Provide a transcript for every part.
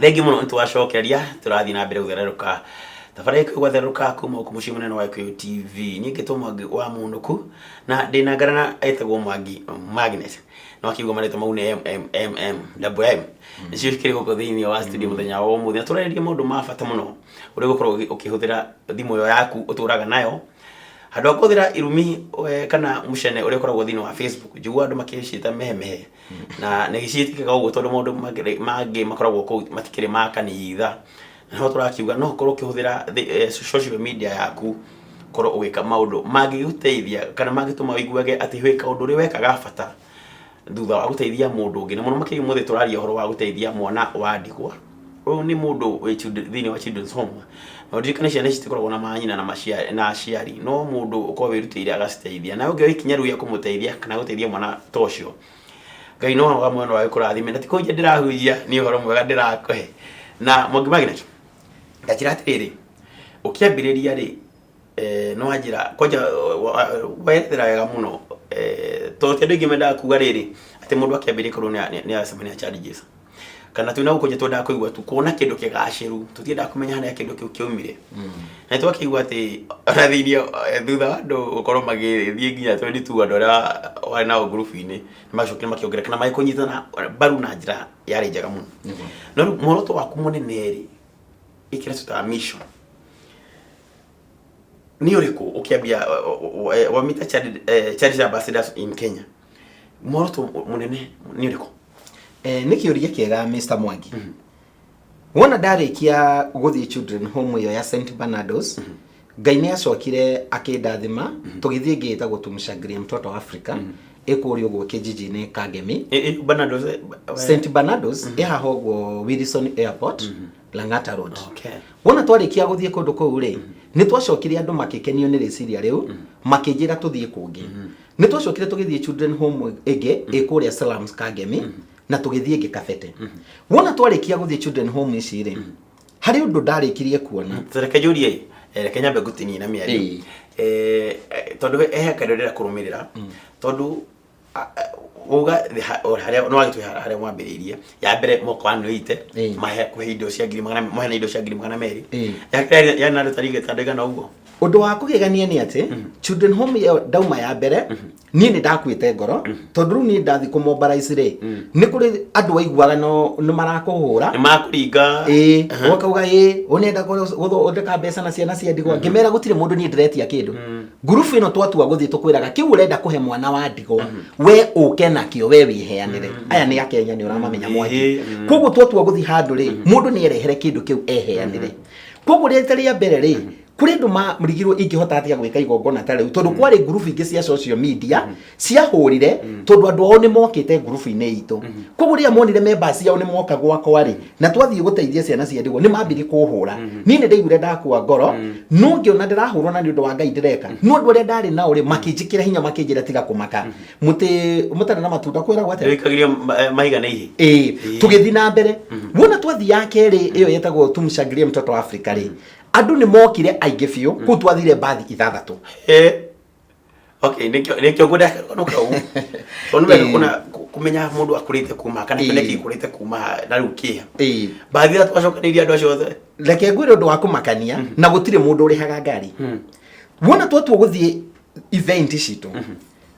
Thengiũ mũno nĩ twacokeria tũrathiĩ na mbere gũthererũka tabarĩra ĩkũ gwathererũka kuma gũkũ mũciĩ mũnene wa Gĩkũyũ TV. Niĩ ngĩtwo Mwangi wa Mũnũku na ndĩna ngarana ĩtagwo Mwangi Magnet. No akĩigua marĩtwa mau nĩ M M M M double M. Nĩcio cikĩrĩ gũkũ thĩinĩ wa studio mũthenya wa ũmũthĩ na tũrarĩrĩria maũndũ ma bata mũno ũrĩa ũgũkorwo ũkĩhũthĩra thimũ ĩyo yaku ũtũraga nayo handũ ha kũhũthĩra irumi kana mũcene ũrĩa ũkoragwo thĩinĩ wa Facebook. Njiguaga andũ makĩciĩta mehemehe na nĩ ciĩtĩkĩkaga ũguo tondũ maũndũ mangĩ makoragwo kũu matikĩrĩ ma kanitha. Na no tũrakiuga no ũkorwo ũkĩhũthĩra social media yaku ũkorwo ũgĩka maũndũ mangĩgũteithia kana mangĩtũma ũiguage atĩ gwĩ kaũndũ ũrĩ weka ga bata thutha wa gũteithia mũndũ ũngĩ. Na mũno makĩria ũmũthĩ tũraria ũhoro wa gũteithia mwana wa ndigwa. Ũyũ nĩ mũndũ wĩ thĩinĩ wa children's home. Na ũririkane ciana ici citikoragwo na manyina na aciari, no mũndũ ũkoragwo wĩrutĩire agaciteithia. Nawe ũngĩoya ikinya rĩu rĩa kũmũteithia kana gũteithia mwana ta ũcio, Ngai no wa mwena wa gũkũrathime. Na ti kũhunjia ndĩrahunjia, nĩ ũhoro mwega ndĩrakũhe. Na Mwangi Magnet, ta njĩra atĩrĩrĩ, ũkĩambĩrĩria rĩ, nĩ wanjĩra kwanja werethera wega mũno, tondũ ti andũ aingĩ mendaga kuga rĩrĩ, atĩ mũndũ akĩambĩrĩria korwo nĩ aracemania na challenges. Kana twĩ na gũkũ nja twendaga kũigua tu kuona kĩndũ kĩgacĩru, tũtiendaga kũmenya harĩa kĩndũ kĩu kĩaumire. Na nĩtwakĩigua atĩ ona thĩinĩ thutha wa andũ gũkorwo magĩthiĩ nginya 22 andũ arĩa warĩ nao ngurubu-inĩ nĩmacokire makĩongerereka na magĩkũnyitana mbaru na njĩra yarĩ njega mũno. No rĩu muoroto waku mũnene rĩ, ĩkĩra tũtaga mission nĩ ũrĩkũ ũkĩambia wamĩta Charity Ambassadors in Kenya, muoroto mũnene nĩ ũrĩkũ? Nĩ kĩũria kĩega Mr. Mwangi. Wona ndarĩkia gũthiĩ children home ĩyo ya St Bernardos, Ngai nĩ acokire akĩndathima, tũgĩthiĩ ĩngĩ ĩtagwo Tumshangilie Mtoto wa Africa, ĩkũrĩa ũguo kijiji-inĩ Kangemi. Bernardos, St Bernardos ĩ haha ũguo Wilson Airport, Lang'ata Road. Wona twarĩkia gũthiĩ kũndũ kũu rĩ, nĩ twacokire andũ makĩkenio nĩ rĩciria rĩu, makĩnjĩra tũthiĩ kũngĩ. Nĩ twacokire tũgĩthiĩ children home ĩngĩ ĩ kũrĩa slums Kangemi, na tũgĩthiĩ ĩngĩ Kabete. Wona twarĩkia gũthiĩ children home ici rĩ, harĩ ũndũ ndarĩkirie kuona. Reke njũrie, reke nyambe ngũtinie na mĩario. Tondũ he kĩndũ ndĩrenda kũrũmĩrĩra, tondũ wauga harĩa nĩ wagĩtwĩra harĩa mwambĩrĩirie ya mbere mwaka wa 80 mahe kũhe indo cia ngiri magana mahe indo cia 200,000. Ya kerĩ yarĩ na andũ tarĩngĩ ta andũ aigana ũguo. Ũndũ wa kũgegania nĩ atĩ children home ĩyo ndauma ya mbere, niĩ nĩ ndakuĩte ngoro, tondũ rĩu niĩ ndathiĩ kũmombaraisi rĩ, nĩ kũrĩ andũ waiguaga no nĩ marakũhũra. Nĩ makũringa. Ĩĩ, ũkauga ĩĩ ũnenda gũthondeka mbeca na ciana cia ndigwa. Ngĩmera gũtirĩ mũndũ niĩ ndĩretia kĩndũ. Ngurubu ĩno twatua gũthiĩ tũkwĩraga kĩu ũrenda kũhe mwana wa ndigwa, we ũke nakĩo, we wĩheanĩre. Aya nĩ Akenya, nĩ ũramamenya Mwangi. Koguo twatua gũthiĩ handũ rĩ, mũndũ nĩ erehere kĩndũ kĩu eheanĩre. Koguo rita rĩa mbere rĩ, kũrĩ andũ marigirwo ingĩhota atĩa gwĩka igongona ta rĩu, tondũ kwarĩ ngurubu ingĩ cia social media ciahũrire, tondũ andũ ao nĩ mokĩte ngurubu-inĩ itũ. Koguo rĩrĩa monire members ao nĩ moka gwakwa rĩ, na twathiĩ gũteithia ciana cia ndigwa, nĩ mambirie kũhũra. Niĩ nĩ ndaiguire ndakua ngoro, no ngĩona ndĩrahũrwo na nĩ ũndũ wa Ngai ndĩreka. No andũ arĩa ndarĩ nao rĩ, makĩnjĩkĩra hinya, makĩnjĩra tiga kũmaka, mũtĩ mũtarĩ na matunda kwĩragwo atĩa? Wĩkagĩria mahiga na ihĩ. Ĩĩ, tũgĩthiĩ na mbere. Wona twathiĩ ya kerĩ ĩyo yetagwo Tumshangilie Mtoto wa Africa rĩ, andũ nĩ mokire aingĩ biũ. Kũu twathire mbathi 6. Okay, nĩkĩo ngwenda karũgano kau, tondũ nĩ wega kuona kũmenya mũndũ akũrĩte kuma kana kĩoneki gĩkũrĩte kuma na rĩu kĩha. Mbathi ithatũ wacokanĩirie andũ acio othe? Reke ngwĩre ũndũ wa kũmakania, na gũtirĩ mũndũ ũrĩhaga ngari. Wona twatua gũthiĩ event citũ,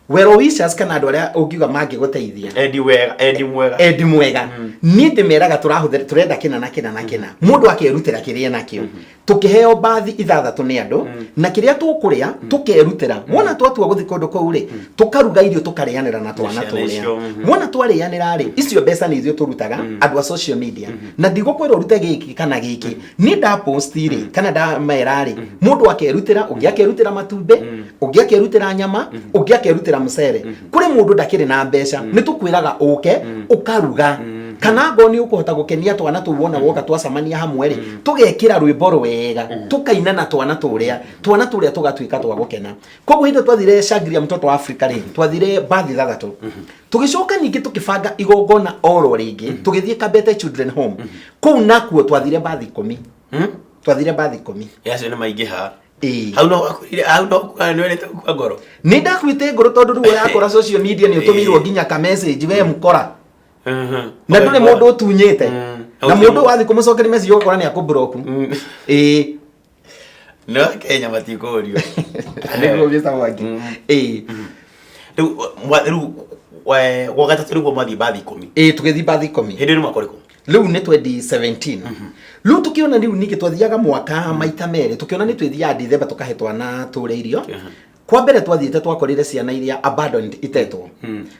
well wishers kana andũ arĩa ũngiuga mangĩgũteithia, Endi wega, endi mwega. Endi mwega, niĩ ndĩmeraga tũrahũthĩra, tũrenda kĩna na kĩna na kĩna, mũndũ akerutĩra kĩrĩa nakĩo. Tũkĩheo mbathi 6 nĩ andũ, na kĩrĩa tũkũrĩa tũkerutĩra. Wona twatua gũthiĩ kũndũ kũu rĩ, tũkaruga irio, tũkarĩanĩra na twana ciana tũrĩa. icio. Wona twarĩanĩra rĩ, icio mbeca nĩ ithuĩ tũrutaga andũ a social media. Na ndigũkwĩra ũrute gĩkĩ kana gĩkĩ, niĩ ndapost rĩ kana ndamera rĩ, mũndũ akerutĩra, ũngĩ akerutĩra matumbĩ, ũngĩ akerutĩra nyama, ũngĩ akerutĩra mũcere. Kũrĩ mũndũ ndakĩrĩ na mbeca, nĩ tũkwĩraga ũke ũkaruga, kana ngoo nĩ ũkũhota gũkenia twana tũu. Wona woka twacemania hamwe rĩ, tũgekĩra rwĩmbo rwega, tũkaina na twana tũrĩa, twana tũrĩa tũgatuĩka twa gũkena. Koguo hĩndĩ ĩyo twathire Shangilia Mtoto wa Africa rĩ, twathire mbathi 6. Tũgĩcoka ningĩ tũkĩbanga igongona oro rĩngĩ, tũgĩthiĩ Kabete Children Home. Kũu nakuo twathire mbathi 10. Twathire mbathi 10. Acio nĩ maingĩha. Ĩĩ. Hau no wakwĩrire, hau no kuga nĩ wendete gũkua ngoro. Nĩ ndakuĩte ngoro, tondũ rĩu ũrakora social media nĩ ũtũmĩirwo nginya ka message, we mkora, na ndũrĩ mũndũ ũtunyĩte. Na mũndũ wathiĩ kũmũcokeria message ũgakora nĩ akũblock. Ĩĩ. No Kenya matikũrio. Nĩguo, Mr. Mwangi. Ĩĩ. Rĩu rĩu gwa gatatũ nĩguo mwathiĩ bathi 10? Ĩĩ, tũgĩthiĩ bathi 10. Hĩndĩ ĩyo nĩ mwaka ũrĩkũ? Rĩu nĩ 2017. Rĩu tũkĩona rĩu ningĩ twathiaga mwaka maita merĩ, tũkĩona nĩ twĩthiaga Dithemba tũkahe twana tũrĩa irio. Kwa mbere twathiĩte twakorire ciana iria abandoned, itetwo,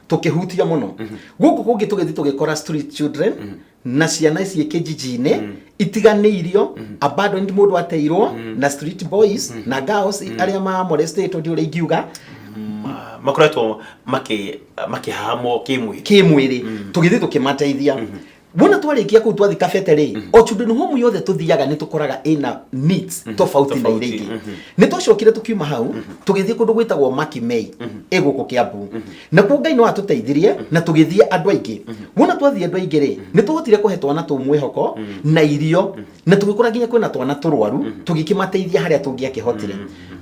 tũkĩhutia mũno. Gũkũ kũngĩ tũgĩthiĩ tũgĩkora street children na ciana ciĩ kĩjiji-inĩ itiganĩirio, abandoned, mũndũ ateirwo, na street boys na girls arĩa mamolestĩtwo, ndi ũrĩa ingiuga. Makoretwo makĩhahamwo kĩmwĩrĩ. Kĩmwĩrĩ. Tũgĩthiĩ tũkĩmateithia. Wona twarĩkia kũu twathiĩ Kabete rĩ, o children home yothe tũthiaga nĩ tũkoraga ĩna needs tofauti na iria Tofauti, ingĩ. Nĩ twacokire tũkiuma hau tũgĩthiĩ kũndũ gwĩtagwo Makimei, ĩ gũkũ Kiambu. Nakuo Ngai no atũteithirie na tũgĩthiĩ andũ aingĩ. Wona twathiĩ andũ aingĩ rĩ, nĩ tũhotire kũhe twana tũu mwĩhoko na irio, na tũgĩkora nginya kwĩna twana tũrwaru, tũgĩkĩmateithia harĩa tũngĩakĩhotire.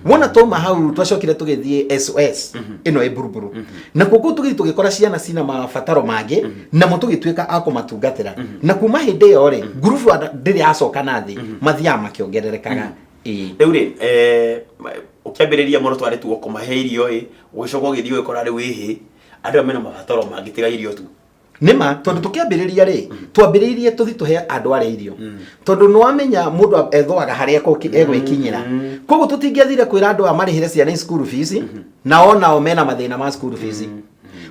Wona twauma hau twacokire tũgĩthiĩ SOS ĩno ĩ Buruburu. Nakuo kũu tũgĩthiĩ tũgĩkora ciana cina mabataro mangĩ, namo tũgĩtuĩka a kũmatungatĩra. Na kuma hĩndĩ ĩyo rĩ, ngurubu ndĩrĩ yacoka na thĩ, mathiaga makĩongererekaga. Ĩĩ. Rĩu rĩ, ũkĩambĩrĩria mũno twarĩ tuo kũmahe irio ĩ, ũgĩcoka ũgĩthiĩ ũgĩkora rĩu ĩhĩ andũ aya mena mabataro mangĩ tiga irio tu. Nĩma, tondũ tũkĩambĩrĩria rĩ, twambĩrĩirie tũthi tũhe andũ arĩa irio, tondũ nĩ wamenya mũndũ ethoaga harĩa egwĩkinyĩra. Koguo tũtingĩathire kwĩra andũ aya marĩhĩre ciana school fees na onao mena mathĩna ma school fees.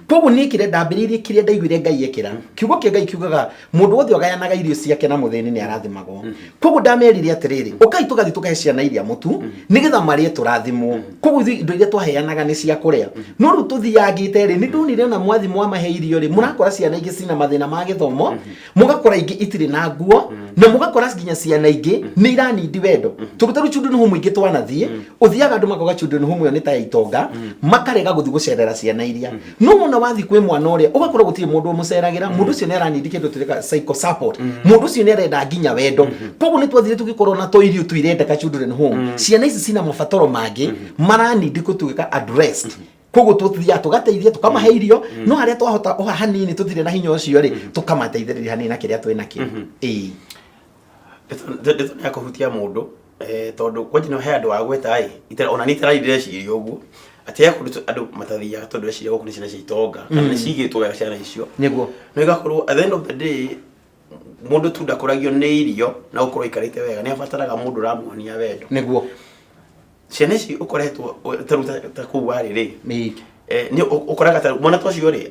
Koguo niĩ kĩrĩa ndambĩrĩirie, kĩrĩa ndaiguire Ngai ekĩra, kiugo kĩa Ngai kiugaga mũndũ wothe ũgayanaga irio ciake na mũthĩni nĩ arathimagwo. Koguo ndamerire atĩrĩrĩ, ũkai tũgathiĩ tũkahe ciana iria mũtu nĩgetha marĩe tũrathimwo. Koguo ithuĩ indo iria twaheanaga nĩ cia kũrĩa. No rĩu tũthiangĩte rĩ, nĩ ndonire ona mwathi mwamahe irio rĩ, mũrakora ciana ingĩ cina mathĩna ma gĩthomo, mũgakora ingĩ itirĩ na nguo, na mũgakora nginya ciana ingĩ nĩ iranindi wendo. Tondũ ta rĩu children home ingĩ twanathiĩ, ũthiaga andũ makoga children home ĩyo nĩ ta ya itonga, makarega gũthiĩ gũcerera ciana iria. No wona wathiĩ kwĩ mwana ũrĩa, ũgakora gũtirĩ mũndũ ũmũceragĩra, mũndũ ũcio nĩ aranindi kĩndũ twĩtaga psycho support, mũndũ ũcio nĩ arenda nginya wendo. Koguo nĩ twathire tũgĩkorwo na to irio tu irendeka children home, ciana ici cina mabataro mangĩ maranindi gũtuĩka addressed. Koguo tũthiaga tũgateithia, tũkamahe irio, no harĩa twahota o hanini tũtirĩ na hinya ũcio rĩ, tũkamateithĩrĩria hanini na kĩrĩa twĩ nakĩo. Ĩĩ. Ndeto nĩ ya kũhutia mũndũ, tondũ kwanja no he andũ a gweta ĩ, ona niĩ itarathiĩ ndĩreciria ũguo atĩ he kũndũ andũ matathiaga tondũ ndĩreciria gũkũ nĩ ciana cia itonga kana nĩ cigĩtwo wega ciana icio. No igakorwo at the end of the day mũndũ tu ndakũragio nĩ irio na gũkorwo aikarĩte wega, nĩ abataraga mũndũ ũramuonia wendo. Ciana ici ũkoretwo ta rĩu ta kũu warĩ rĩ, nĩ ũkoraga ta mwana ta ũcio rĩ,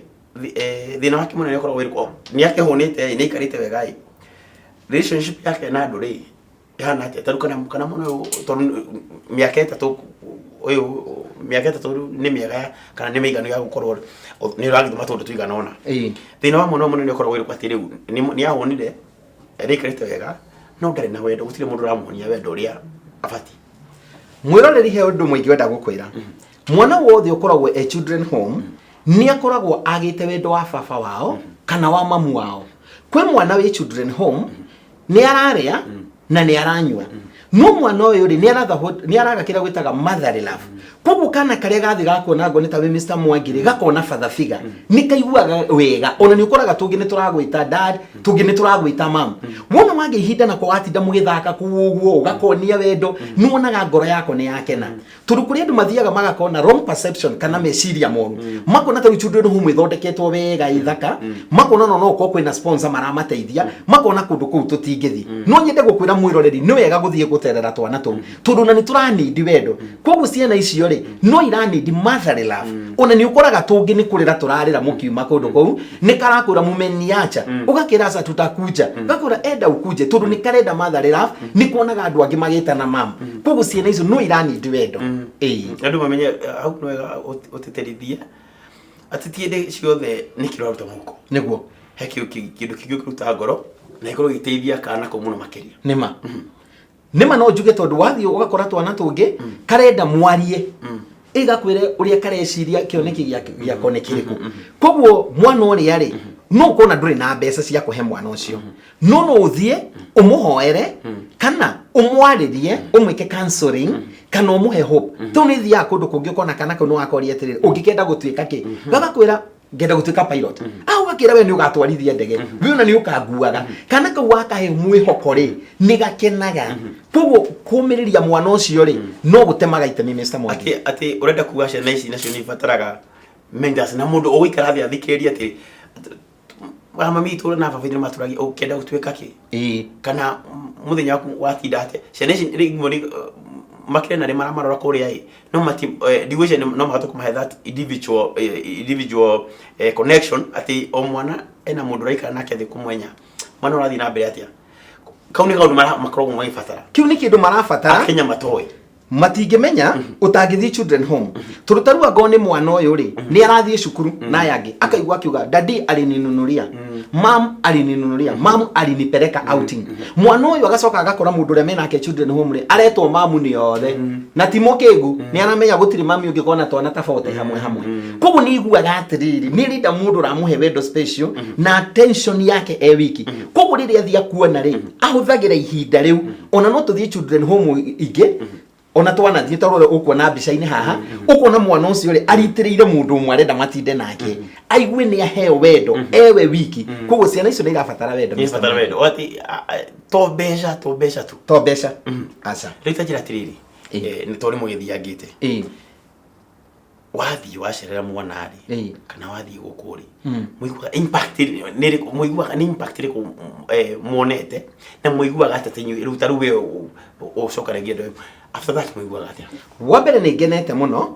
thĩna wake mũnene ũkoragwo wĩ nĩ akĩhũnĩte ĩ, nĩ aikarĩte wega ĩ, relationship yake na andũ rĩ ĩhana atĩa? Ta rĩu kana mwana ũyũ, tondũ mĩaka 3 ũyũ, mĩaka 3 rĩu nĩ mĩega kana nĩ mĩiganu ya gũkorwo nĩ ũragĩthoma tũndũ tũigana ũna. Thĩna wa mwana ũyũ mũnene ũkoragwo wĩ atĩ rĩu nĩ ahũnire, nĩ aikarĩte wega, no ndarĩ na wendo, gũtirĩ mũndũ ũramuonia wendo ũrĩa abatiĩ. Mwĩroreri, he ũndũ mũingĩ wenda gũkwĩra. Mwana wothe ũkoragwo e children home nĩ akoragwo agĩte wendo wa baba wao kana wa mamu wao. Kwĩ mwana wĩ children home nĩ ararĩa na nĩ aranyua, no mwana ũyũ rĩ, nĩ araga kĩrĩa gwĩtaga motherly love. Koguo kana karĩa gathiĩ gakuona ngo nĩ ta wĩ Mr. Mwangi rĩ, gakona father figure, nĩ kaiguaga wega. Ona nĩ ũkoraga tũngĩ nĩ tũragwĩta dad, tũngĩ nĩ tũragwĩta mam. Wona wagĩa ihinda nako watinda mũgĩthaka kũu ũguo, ũgakonia wendo, nĩ wonaga ngoro yako nĩ yakena. Tondũ kũrĩ andũ mathiaga magakona wrong perception kana meciria moru, makona ta rĩu children home ĩthondeketwo wega ĩthaka, makona no no ũkorwo kwĩna sponsor maramateithia, makona kũndũ kũu tũtingĩthiĩ. No nyende gũkwĩra mwĩroreri, nĩ wega gũthiĩ gũterera twana tũu, tondũ ona nĩ tũranindi wendo. Koguo ciana icio rĩ, no iranindi motherly love. Ona nĩ ũkoraga tũngĩ nĩ kũrĩra tũrarĩra mũkiuma kũndũ kũu, nĩ karakwĩra mumeniacha, ũgakĩra aca tutakuja, gakwĩra enda ukuje, tondũ nĩ karenda motherly love, nĩ kuonaga andũ angĩ magĩtana mam. Koguo ciana icio no iranindi wendo. Ĩĩ. Andũ mamenye hau nĩ wega ũtĩtĩrithie atĩ ti hĩndĩ ciothe nĩ kĩrĩa ũraruta mũhuko. He kĩndũ kĩngĩ ũkĩruta ngoro na gĩkorwo gĩgĩteithia kana kau mũno makĩria. Nĩma nĩma, no njuge tondũ wathiĩ ũgakora twana tũngĩ karenda mwarie, ĩgakwĩre ũrĩa kareciria, kĩoneki gĩako nĩ kĩrĩkũ. Koguo mwana ũrĩa rĩ, no ũkona ndũrĩ na mbeca cia kũhe mwana ũcio, no no ũthiĩ ũmũhoere kana ũmwarĩrie, ũmwĩke counseling kana ũmũhe hope. Tondũ nĩ thiaga kũndũ kũngĩ ũkona kana kau nĩ wakoria atĩrĩrĩ, ũngĩkenda gũtuĩka kĩ? Gagakwĩra ngenda gũtuĩka pilot. Ah, ũgakĩra Ũngĩkĩra we nĩ ũgatwarithia ndege, we ona nĩ ũkanguaga. Kana kau wakahe mwĩhoko rĩ, nĩ gakenaga. Koguo kũmĩrĩria mwana ũcio rĩ, no gũtemaga itemi, Mr. Mwangi. Atĩ ũrenda kuga ciana ici nacio nĩ ibataraga mentors na mũndũ ũgũikara thĩ athikĩrĩrie atĩ mami itũ na baba nĩ matũragia ũkĩenda gũtuĩka kĩ, kana mũthenya waku watinda atĩa. Ciana ici rĩmwe nĩ makĩria na rĩ maramarora kũrĩa ĩ no mati ndigwĩciria no mahote kũmahe that individual connection, atĩ o mwana ena mũndũ ũraikara nake thĩ kũmwenya mwana ũrathiĩ na mbere atĩa. Kau nĩ kaũndũ makoragwo magĩbatara. Kĩu nĩ kĩndũ marabatara. Akenya matoĩ. Matingĩmenya ũtangĩthiĩ children home, tondũ ta rĩu angorwo nĩ mwana ũyũ rĩ, nĩ arathiĩ cukuru na aya angĩ akaigua akiuga, "Daddy alininunulia, mum alininunulia, mum alinipeleka outing." Mwana ũyũ agacoka agakora mũndũ ũrĩa menake children home rĩ, aretwo mamu nĩ othe na ti mũkĩgu, nĩ aramenya gũtirĩ mami ũngĩkorwo na twana ta 40 hamwe hamwe. Koguo nĩ aiguaga atĩrĩrĩ, nĩ rĩnda mũndũ ũramũhe wendo special na attention yake e wiki. Koguo rĩrĩa athiĩ akuona rĩ, ahũthagĩra ihinda rĩu. Ona no tũthiĩ children home ingĩ, ona twanathiĩ, ta ũrĩa ũkuona mbica-inĩ haha, ũkuona mwana ũcio rĩ, aritĩrĩire mũndũ ũmwe arenda matinde nake, aigue nĩ aheo wendo ewe wiki. Koguo ciana icio nĩ irabatara wendo. Nĩ Mr. batara Mwangi. Wendo atĩ to mbeca, to mbeca tu. To mbeca, aca. Rĩu ta njĩra atĩrĩrĩ, nĩ tondũ nĩ mũgĩthiangĩte, wathiĩ wacerera mwana rĩ, kana wathiĩ gũkũ rĩ, mũiguaga impact nĩ ĩrĩkũ? Mũiguaga nĩ impact ĩrĩkũ muonete, na mũiguaga atĩa ta inyuĩ rĩu, ta rĩu we ũcoka rĩngĩ andũ after that, mũiguaga atĩa? Wa mbere, nĩ ngenete mũno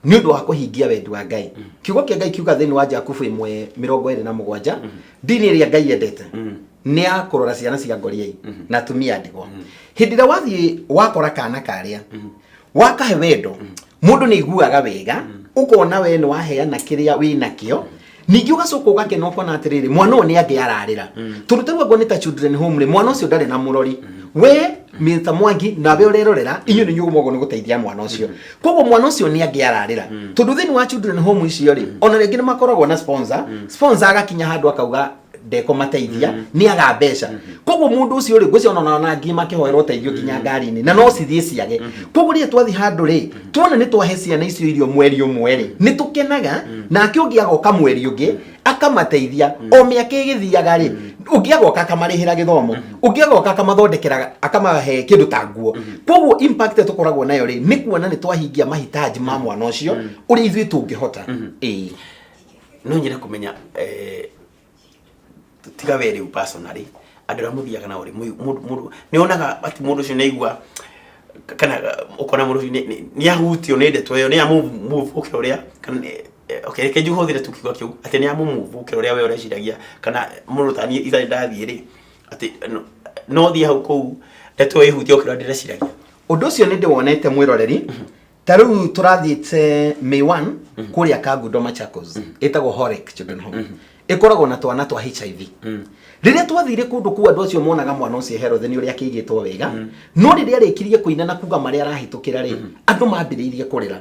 nĩ ũndũ wa kũhingia wendi wa Ngai. Kiugo kĩa Ngai kiuga thĩinĩ wa Jakubu 1:27, ndini ĩrĩa Ngai endete nĩ ya kũrora ciana cia ngoriai na atumia a ndigwa. Hĩndĩ ĩrĩa wathiĩ wakora kana karĩa wakahe wendo, mũndũ nĩ aiguaga wega, ũkona we nĩ waheana kĩrĩa wĩ nakĩo. Ningĩ ũgacoka ũgakena ũkona atĩrĩrĩ, mwana ũyũ nĩ angĩ ararĩra, tondũ tarĩu angorwo nĩ ta children home rĩ, mwana ũcio ndarĩ na mũrori. We Mr. Mwangi nawe ũrerorera, inyuĩ nĩ inyuĩ nĩ gũteithia mwana ũcio. Koguo mwana ũcio nĩ angĩ ararĩra, tondũ thĩinĩ wa children home icio rĩ, ona rĩngĩ nĩ makoragwo na sponsor. Sponsor agakinya handũ akauga ndekũmateithia, nĩ aga mbeca. Koguo mũndũ ũcio rĩ, ngwĩciria ona nginya makĩhoera ũteithio nginya ngari-inĩ na no cithiĩ ciage. Koguo rĩrĩa twathiĩ handũ rĩ, tuona nĩ twahe ciana icio irio mweri ũmwe rĩ, nĩ tũkenaga. Nake ũngĩ agoka mweri ũngĩ akamateithia. O mĩaka ĩgĩthiaga rĩ, ũngĩ agoka akamarĩhĩra gĩthomo, ũngĩ agoka akamathondekera, akamahe kĩndũ ta nguo. Koguo impact ĩrĩa tũkoragwo nayo rĩ, nĩ kuona nĩ twahingia mahitaji ma mwana ũcio ũrĩa ithuĩ tũngĩhota, ĩĩ. No nyende kũmenya, tiga we rĩu personally, andũ arĩa mũthiaga nao rĩ, mũndũ nĩ onaga atĩ mũndũ ũcio nĩ aigua, kana ũkona mũndũ ũcio nĩ ahutio nĩ ndeto ĩyo, nĩ amũ-move gũkĩra ũrĩa, kana okay, reke njihũthĩre tu kiugo kĩu atĩ nĩ amũ-move gũkĩra ũrĩa we ũreciragia, kana mũndũ ta niĩ itarĩ ndathiĩ rĩ, atĩ no thiĩ hau kũu ndeto ĩyo ĩhutie gũkĩra ũrĩa ndĩreciragia? Ũndũ ũcio nĩ ndĩwonete, mwĩroreri. Ta rĩu tũrathiĩte May 1 kũrĩa Kangundo, Machakos, ĩtagwo Horek Children Home, ĩkoragwo na twana twa HIV. Rĩrĩa twathire kũndũ kũu, andũ acio monaga mwana ũcio Herothe nĩ ũrĩa akĩigĩtwo wega, no rĩrĩa arĩkirie kũina na kuga marĩa arahĩtũkĩra rĩ, andũ mambĩrĩirie kũrĩra,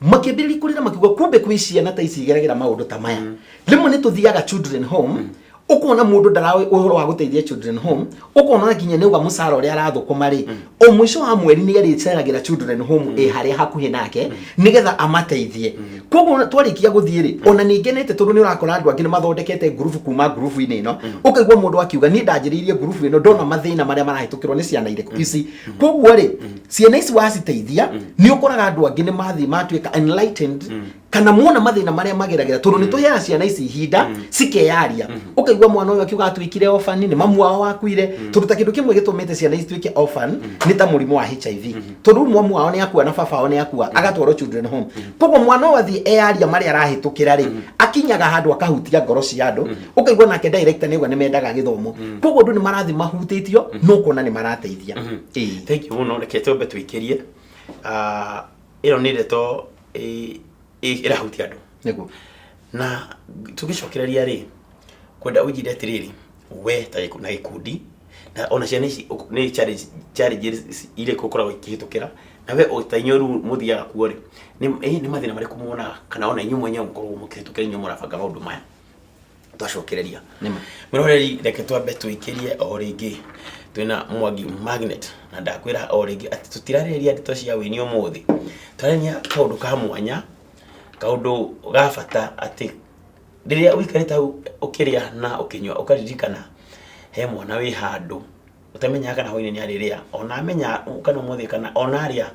makĩambĩrĩria kũrĩra makiuga kumbe kwĩ ciana ta ici igeragĩra maũndũ ta maya. Rĩmwe nĩ tũthiaga children home, ũkona mũndũ ndaraĩ ũhoro wa gũteithia children home, ũkona nginya nĩ uga mũcara ũrĩa arathũkũma rĩ, o mũico wa mweri nĩ arĩceragĩra children home ĩ harĩa hakuhĩ nake nĩgetha amateithie. Koguo twarĩkia gũthiĩ rĩ, ona nĩ ngenete tondũ nĩ ũrakora andũ angĩ nĩ mathondekete ngurubu kuma ngurubu-inĩ ĩno. Ũkaigua mũndũ akiuga, "Niĩ ndanjĩrĩirie ngurubu ĩno ndona mathĩna marĩa marahĩtũkĩrwo nĩ ciana irĩkũ ici." Koguo rĩ, ciana ici waciteithia, nĩ ũkoraga andũ angĩ nĩ mathiĩ matuĩka enlightened kana mona mathĩna marĩa mageragĩra, tondũ nĩ tũheaga ciana ici ihinda cikeyaria. Ũkaigua mwana ũyũ akiuga atuĩkire orphan nĩ mamu wao wakuire, tondũ ta kĩndũ kĩmwe gĩtũmĩte ciana ici ituĩke orphan nĩ ta mũrimũ wa HIV, tondũ rĩu mwamu wao nĩ akua na baba wao nĩ akua, agatwarwo children home. Koguo mwana ũyũ athiĩ eyaria marĩa arahĩtũkĩra rĩ, akinyaga handũ akahutia ngoro cia andũ. Ũkaigua nake director nĩ auga nĩ mendaga gĩthomo. Koguo andũ nĩ marathiĩ mahutĩtio no ũkona nĩ marateithia. Ĩĩ. Thank you mũno. Reke twambe tũikĩrie. Ah, ĩno nĩ ndeto ĩrahutia andũ. Na tũgĩcokereria rĩ, kwenda ũnjĩre atĩrĩrĩ, we ta na gĩkundi na ona ciana ici, nĩ challenges irĩkũ ũkoragwo ikĩhĩtũkĩra, na we o ta inyuĩ rĩu mũthiaga kuo rĩ, nĩ mathĩna marĩkũ muonaga, kana ona inyuĩ mwenyewe mũkoragwo mũkĩhĩtũkĩra inyuĩ mũrabanga maũndũ maya twacokereria? Nĩma. Mwĩroreri, reke twambe tũikĩrie o rĩngĩ. Twĩna Mwangi Magnet, na ndakwĩra o rĩngĩ atĩ tũtirarĩrĩria ndeto cia wĩini ũmũthĩ, tũrarĩrĩria kaũndũ ka mwanya, kaũndũ ga bata, atĩ Rĩrĩa ũikarĩte hau ũkĩrĩa na ũkĩnyua, ũkaririkana he mwana wĩ handũ ũtamenyaga kana hwainĩ nĩ arĩrĩa, ona amenya kana ũmũthĩ kana ona arĩa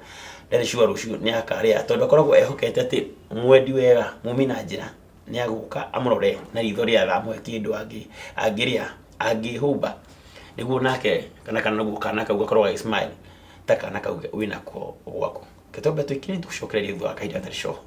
ndarĩ sure rũciũ nĩ akarĩa, tondũ akoragwo ehokete atĩ mwendi wega mumi na njĩra nĩ agũka amũrore na ritho rĩa tha, amũhe kĩndũ angĩrĩa, angĩhumba, nĩguo nake kana nĩguo kana kau gakorwo gagĩ smile ta kana kau wĩnako gwaku. Reke twambe tũikire tũcokererie thutha wa kahinda gatarĩ coho.